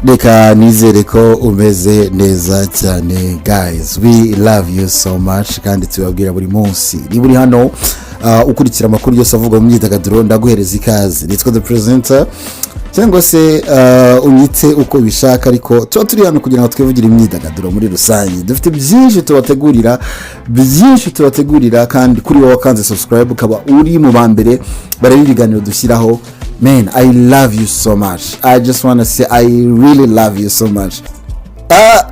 Reka nizere ko umeze neza cyane. Guys, we love you so much, kandi tubabwira buri munsi. Niba uri hano ukurikira amakuru yose avugwa mu myidagaduro, ndaguhereza ikaze. Nitwa The Presenter, cyangwa se unyite uko ubishaka, ariko tuba turi hano kugira ngo twivugire imyidagaduro muri rusange. Dufite byinshi tubategurira, byinshi tubategurira, kandi kuri wowe wakanze subscribe ukaba uri mu ba mbere bareba ibiganiro dushyiraho, man, I love you so much. I just wanna say I really love you so much.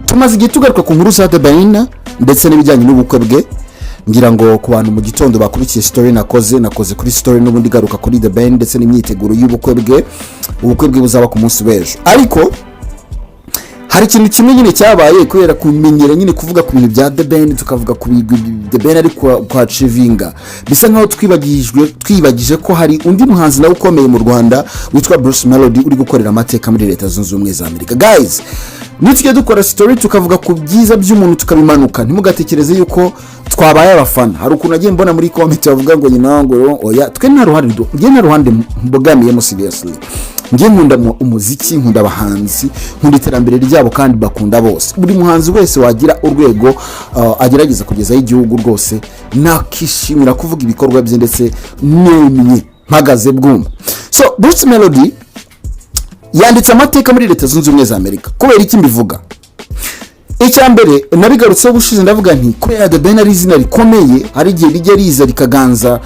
Tumaze igihe tugaruka ku nkuru za The Ben ndetse n'ibijyanye n'ubukwe bwe. Ngira ngo ku bantu mu gitondo bakurikiye story nakoze kuri story n'ubundi igaruka kuri The Ben ndetse n'imyiteguro y'ubukwe bwe, ubukwe bwe buzaba ku munsi w'ejo. Ariko hari ikintu kimwe nyine cyabaye kubera kumenyera nyine kuvuga ku bintu bya The Ben, tukavuga ku bigwi The Ben ari kwa achievinga, bisa nkaho twibagije ko hari undi muhanzi nawe ukomeye mu Rwanda witwa Bruce Melody uri gukorera amateka muri Leta Zunze Ubumwe za Amerika. Guys, nitujya dukora story tukavuga ku byiza by'umuntu tukabimanuka, ntimugatekereze yuko twabaye abafana. Hari ukuntu nagiye mbona muri comment bavuga ngo nyina, ngo oya, twe nta ruhande njye nta ruhande mbogamiyemo. Seriously, njye nkunda umuziki, nkunda abahanzi, nkunda iterambere ryabo, kandi bakunda bose. Buri muhanzi wese wagira urwego agerageza kugezaho igihugu, rwose nakishimira kuvuga ibikorwa bye ndetse nemye mpagaze bwumva. So Bruce Melody yanditse amateka muri Leta Zunze Ubumwe za Amerika. Kubera iki mbivuga? Icya mbere, nabigarutseho ubushize, ndavuga nti kubera The Ben ari izina rikomeye, hari igihe rijya riza rikaganza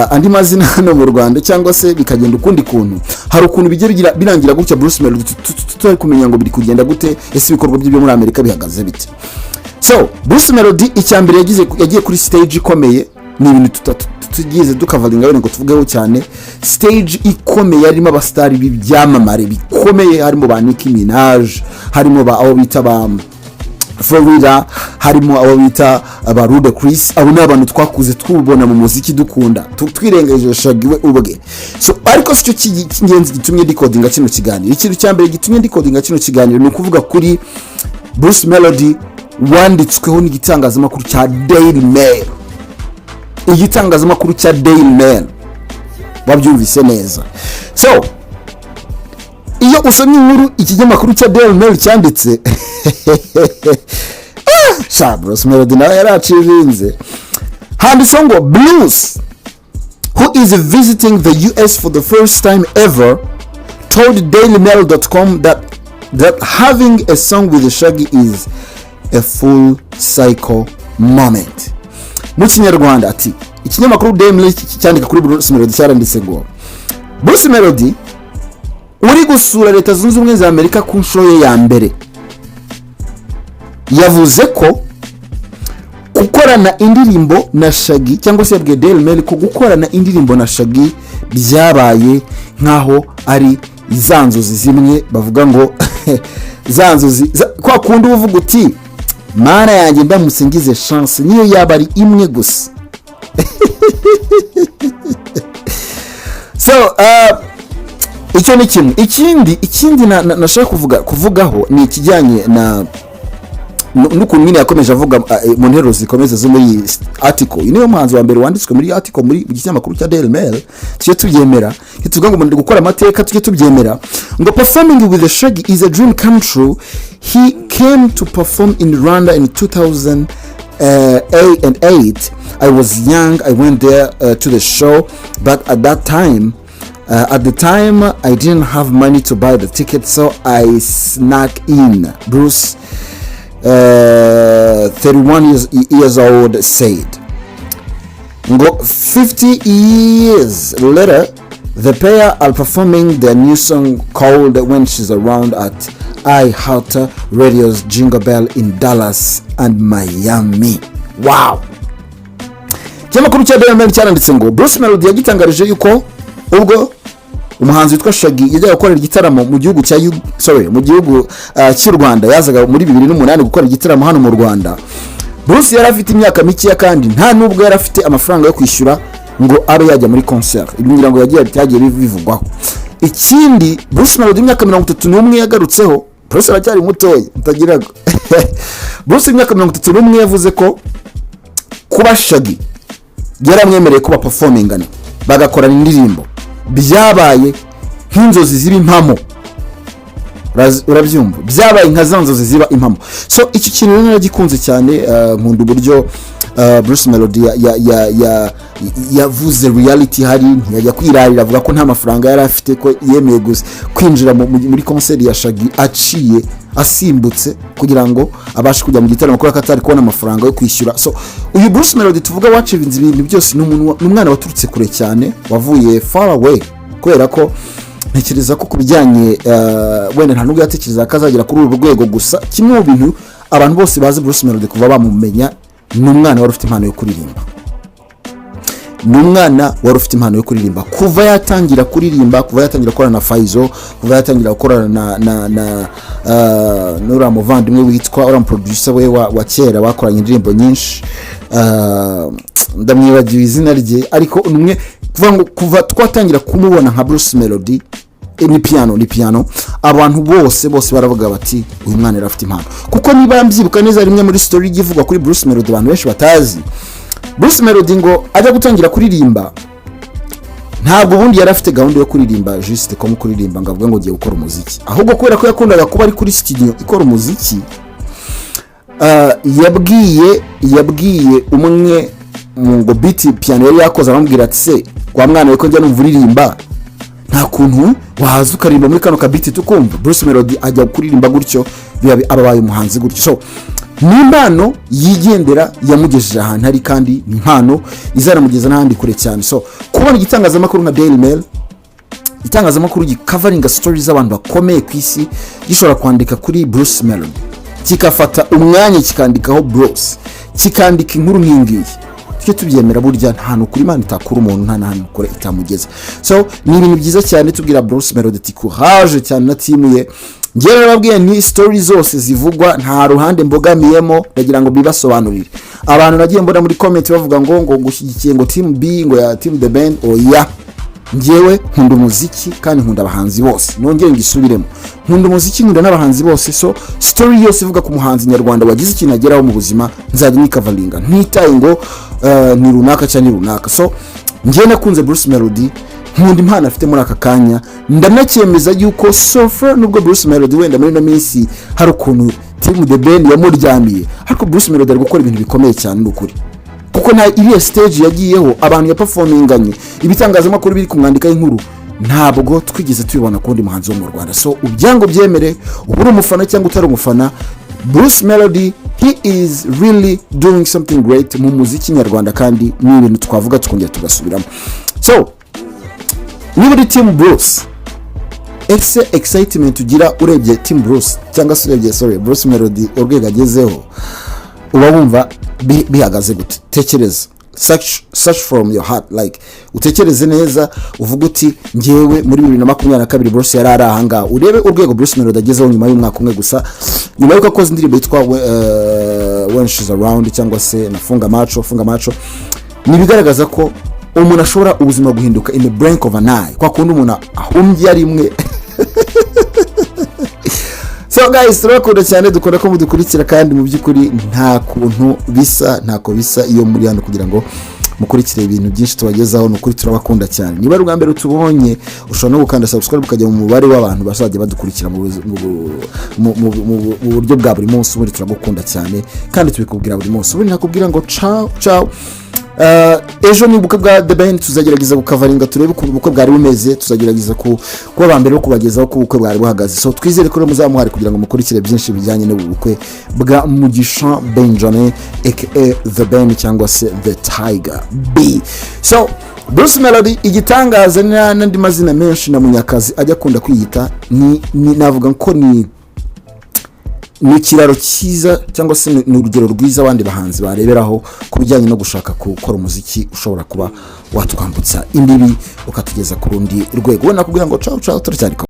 andi mazina hano mu Rwanda, cyangwa se bikagenda ukundi kuntu. Hari ukuntu bijya birangira gutya, Bruce Melody tutari kumenya ngo biri kugenda gute, ese ibikorwa bye byo muri Amerika bihagaze bite? So Bruce Melody, icya mbere yagize, yagiye kuri stage ikomeye. Ni ibintu tugize ducoveringa wenda ngo tuvugeho cyane. Stage ikomeye harimo abasitari b'ibyamamare bikomeye, harimo ba Nicki Minaj, harimo ba abo bita ba Florida, harimo abo bita ba Ludacris. Abo ni abantu twakuze tubona mu muziki dukunda, twirengagije Shaggy we ubwe. So ariko si cyo cy'ingenzi gitumye ndirecordinga kino kiganiro. Ikintu cya mbere gitumye ndirecordinga kino kiganiro ni ukuvuga kuri Bruce Melody wanditsweho n'igitangazamakuru cya Daily Mail. Igitangazamakuru cya Daily Mail, wabyumvise neza. So iyo usomye inkuru ikinyamakuru cya Daily Mail cyanditse, sha, Bruce Melody nawe yarachievinze. Handitseho ngo "Bruce, who is visiting the US for the first time ever, told dailymail.com that having a song with Shaggy is a full cycle moment." Mu Kinyarwanda ati ikinyamakuru Daily Mail cyandika kuri Bruce Melody cyaranditse ngo Bruce Melody uri gusura Leta Zunze Ubumwe za Amerika ku nshuro ye ya mbere yavuze ko gukorana indirimbo na Shaggy, cyangwa se yabwiye Daily Mail ko gukorana indirimbo na Shaggy byabaye nk'aho ari za nzozi zimwe bavuga ngo za nzozi kwa kundi uba uvuga uti: "Mana yanjye, ndamutse ngize chance niyo yaba ari imwe gusa." So icyo ni kimwe. Ikindi nashaka kuvugaho ni ikijyanye na n'ukuntu nyine yakomeje avuga mu nteruro zikomeza zo muri iyi article. Uyu niwe muhanzi wa mbere wanditswe muri article muri mu kinyamakuru cya Daily Mail. Tujye tubyemera, ntituvuga ngo umuntu ari gukora amateka, tujye tubyemera. Ngo "Performing with the Shaggy is a dream come true. He came to perform in Rwanda in 2008. I was young. I went there to the show, but at the time I didn't have money to buy the ticket, so I snuck in," Bruce, 31 years old, said. Ngo 50 years later, the pair are performing their new song called When She's Around at iHeart Radio's Jingle Bell in Dallas and Miami. Wow! Ikinyamakuru cya Daily Mail cyaranditse ngo Bruce Melody yagitangarije yuko ubwo umuhanzi witwa Shaggy yajyaga gukorera igitaramo mu gihugu cya sorry, mu gihugu cy'u Rwanda, yazaga muri 2008 gukora igitaramo hano mu Rwanda, Bruce yari afite imyaka mikeya kandi nta nubwo yari afite amafaranga yo kwishyura ngo abe yajya muri concert. Ibi ngira ngo byagiye bivugwaho. Ikindi, Bruce Melody imyaka 31 yagarutseho, Bruce aracyari mutoya mutagira ngo, Bruce imyaka 31 yavuze ko kuba Shaggy yaramwemereye ko baperformingana, bagakorana indirimbo, byabaye nk'inzozi ziba impamo. Urabyumva, byabaye nka za nzozi ziba impamo. So iki kintu rero naragikunze cyane. Nkunda uburyo Bruce Melody yavuze reality hari, ntiyajya kwirarira, avuga ko nta mafaranga yari afite, ko yemeye gusa kwinjira muri concert ya Shaggy aciye asimbutse kugira ngo abashe kujya mu gitaramo, kubera ko atari kubona amafaranga yo kwishyura. So uyu Bruce Melody tuvuga wachievinze ibintu byose, ni umuntu ni umwana waturutse kure cyane, wavuye far away, kubera ko ntekereza ko ku bijyanye wenda nta nubwo yatekereza ko azagera kuri uru rwego. Gusa kimwe mu bintu abantu bose bazi Bruce Melody kuva bamumenya, ni umwana wari ufite impano yo kuririmba, ni umwana wari ufite impano yo kuririmba kuva yatangira kuririmba, kuva yatangira gukorana na Fayzo, kuva yatangira gukorana na n'uriya muvandimwe witwa uriya producer we wa kera bakoranye indirimbo nyinshi, ndamwibagiwe izina rye, ariko ni umwe kuvuga ngo kuva twatangira kumubona nka Bruce Melody, ni Piano, ni Piano, abantu bose bose baravuga bati: "Uyu mwana yari afite impano." Kuko niba mbyibuka neza, rimwe muri story ijya ivugwa kuri Bruce Melody abantu benshi batazi, Bruce Melody ngo ajya gutangira kuririmba, ntabwo ubundi yari afite gahunda yo kuririmba juste ko kuririmba ngo avuge ngo ngiye gukora umuziki, ahubwo kubera ko yakundaga kuba ari kuri studio ikora umuziki, yabwiye umwe mu ngo beat Piano yari yakoze, aramubwira ati: "Se wa mwana we, ko njya numva uririmba, nta kuntu waza ukaririmba muri kano kabeat tukumva?" Bruce Melody ajya kuririmba gutyo, biba ababaye umuhanzi gutyo. So ni impano yigendera yamugejeje ahantu ari, kandi ni impano izanamugeza n'ahandi kure cyane. So kubona igitangazamakuru nka Daily Mail, itangazamakuru gicoveringa stories z'abantu bakomeye ku isi, gishobora kwandika kuri Bruce Melody, kikafata umwanya kikandikaho Bruce, kikandika inkuru nk'iyi ngiyi, tujye tubyemera. Burya nta hantu kuri Imana itakura umuntu, nta n'ahantu kure itamugeza. So ni ibintu byiza cyane. Tubwira Bruce Melody ati courage cyane na team ye. Njyewe narababwiye ni story zose zivugwa nta ruhande mbogamiyemo. Ndagira ngo bibasobanurire abantu nagiye mbona muri comment bavuga ngo gushyigikiye ngo team B, ngo ya team The Ben. Oya, njyewe nkunda umuziki kandi nkunda abahanzi bose. Nongere ngisubiremo, nkunda umuziki, nkunda n'abahanzi bose. So story yose ivuga ku muhanzi nyarwanda wagize ikintu ageraho mu buzima, nzajya nyicoveringa ntitaye ngo ni runaka cyangwa ni runaka. So njyewe nakunze Bruce Melody, nkunda impano afite muri aka kanya. Ndanacyemeza yuko so far, nubwo Bruce Melody wenda muri ino minsi hari ukuntu team The Ben yamuryamiye, ariko Bruce Melody ari gukora ibintu bikomeye cyane, ni ukuri, kuko nta iriya stage yagiyeho, abantu yaperforminganye, ibitangazamakuru biri kumwandikaho inkuru, ntabwo twigeze tubibona ku wundi muhanzi wo mu Rwanda. So ubyango byemere, uba uri umufana cyangwa utari umufana, Bruce Melody, he is really doing something great mu muziki nyarwanda, kandi ni ibintu twavuga tukongera tugasubiramo. So niba uri team Bruce, ese excitement ugira urebye team Bruce, cyangwa se urebye, sorry, Bruce Melody, urwego agezeho, uba wumva bihagaze gute? Tekereza, search from your heart, like utekereze neza, uvuge uti: "Ngewe muri 2022 Bruce yari ari ahangaha." Urebe urwego Bruce Melody agezeho nyuma y'umwaka umwe gusa, nyuma y'uko akoze indirimbo yitwa When She's Around cyangwa se na Funga Macho. Funga Macho ni ibigaragaza ko umuntu ashobora ubuzima guhinduka in the blink of an eye, kwa kundi umuntu ahumbye rimwe. So guys, turabakunda cyane, dukunda ko mudukurikira, kandi mu by'ukuri nta kuntu bisa, ntako bisa iyo muri hano kugira ngo mukurikire ibintu byinshi tubagezaho. Ni ukuri turabakunda cyane. Niba ari ubwa mbere utubonye, ushobora no gukanda subscribe ukajya mu mubare w'abantu bazajya badukurikira mu buryo bwa buri munsi. Ubundi turagukunda cyane kandi tubikubwira buri munsi. Ubundi nakubwira ngo ciao ciao. Ejo ni ubukwe bwa The Ben, tuzagerageza gucoveringa turebe ukuntu ubukwe bwari bumeze. Tuzagerageza kuba aba mbere bo kubagezaho uko ubukwe bwari buhagaze. So twizere ko rero muzaba muhari kugira ngo mukurikire byinshi bijyanye n'ubu bukwe bwa Mugisha Benjamin aka The Ben cyangwa se The Tiger B. So Bruce Melody, igitangaza, n'andi mazina menshi na Munyakazi ajya akunda kwiyita, ni navuga ko ni ikiraro cyiza cyangwa se ni urugero rwiza abandi bahanzi bareberaho ku bijyanye no gushaka gukora umuziki ushobora kuba watwambutsa imbibi ukatugeza ku rundi rwego. Ubona nakubwira ngo ciao ciao, turacyari kumwe.